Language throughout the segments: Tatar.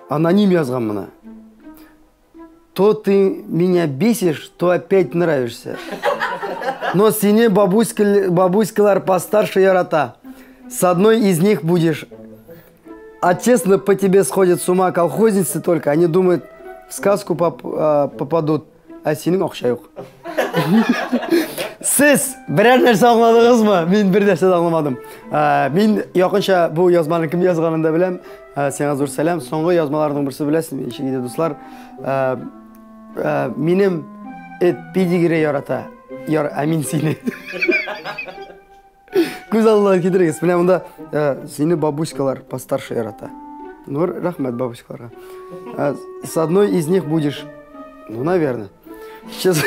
Аноним язган моны. То ты меня бесишь, то опять нравишься. Но сине бабуськалар постарше ярата. С одной из них будешь. А честно, по тебе сходят с ума колхозницы только. Они думают, в сказку попадут. А синең акча юк. Сез берәр нәрсә аңладыгызмы? Мин бер нәрсә дә аңламадым. Мин якынча бу язманы кем язганын да беләм. Сиңа зур сәлам. Соңгы язмаларның берсе беләсезме, ничек иде, дуслар? Минем эт педигри ярата. Яр, ә мин сине. Күз алдына китерегез. Менә монда сине бабушкалар постарше ярата. Ну, рәхмәт бабушкаларга. С одной из них будешь, ну, наверное. Сейчас.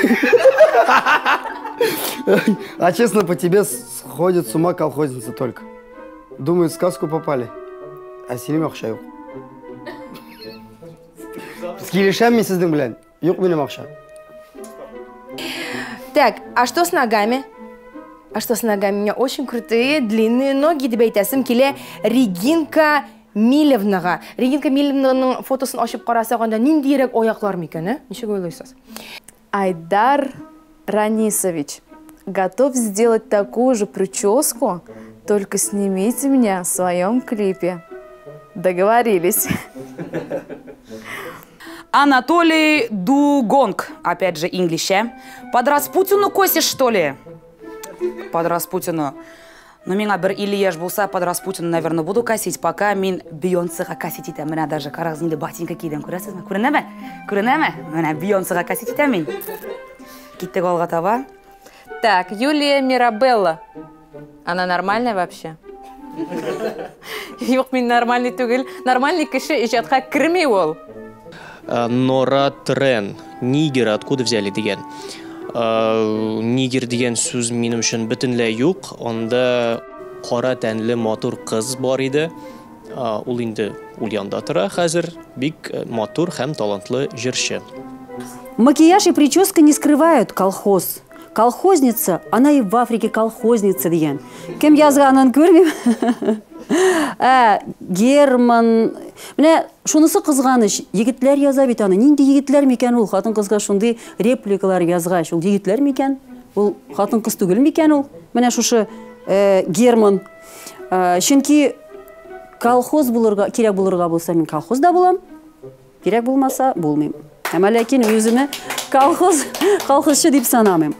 А честно, по тебе сходит с ума колхозница только. Думают, в сказку попали. А синең акча юк. Килешәм мин сезнең белән. Юк минем акча. Так, а что с ногами? А что с ногами? У меня очень крутые длинные ноги, дип әйтәсем килә Регинка Милевнага. Регинка Милевнаның фотосын ачып карасак, анда ниндиерәк аяклар микән, ә? Ничек уйлыйсыз? Айдар Ранисович, готов сделать такую же прическу, только снимите меня в своем клипе. Договорились. Анатолий Дугонг, опять же, English, э? Под Распутину косишь, что ли? Под Распутину. Ну, миңа бер 50 яшь булса, под Распутину, наверное, буду косить, пока мин Бейонсега косить итәм. Менә даже карагыз, инде ботинка кидем, күрәсезме? Күренәме? Күренәме? Менә Бейонсега косить итәм мин. Киттек алга таба. Так, Юлия Мирабелла. Она нормальная вообще? Юк, мин нормальный түгел. Нормальный кеше иҗатка керми ул. Нора Трен. Нигер откуда взяли дигән. Нигер дигән сүз минем өчен бөтенләй юк. Анда кара тәнле матур кыз бар иде. Ул инде ул янда тора хәзер. Бик матур һәм талантлы җырчы. Макияж и прическа не скрывают колхоз. Колхозница, она и в Африке колхозница дигән. Кем язганын күрмим. Ә, Герман. Менә шунысы кызганыч, егетләр яза бит аны. Нинди егетләр микән ул? Хатын-кызга шундый репликалар язгач, ул егетләр микән? Ул хатын-кыз түгел микән ул? Менә шушы Герман. Чөнки колхоз булырга, кирәк булырга булса, мин колхозда булам. Кирәк булмаса, булмыйм. Әмма ләкин үземне колхоз, колхозчы дип санамыйм.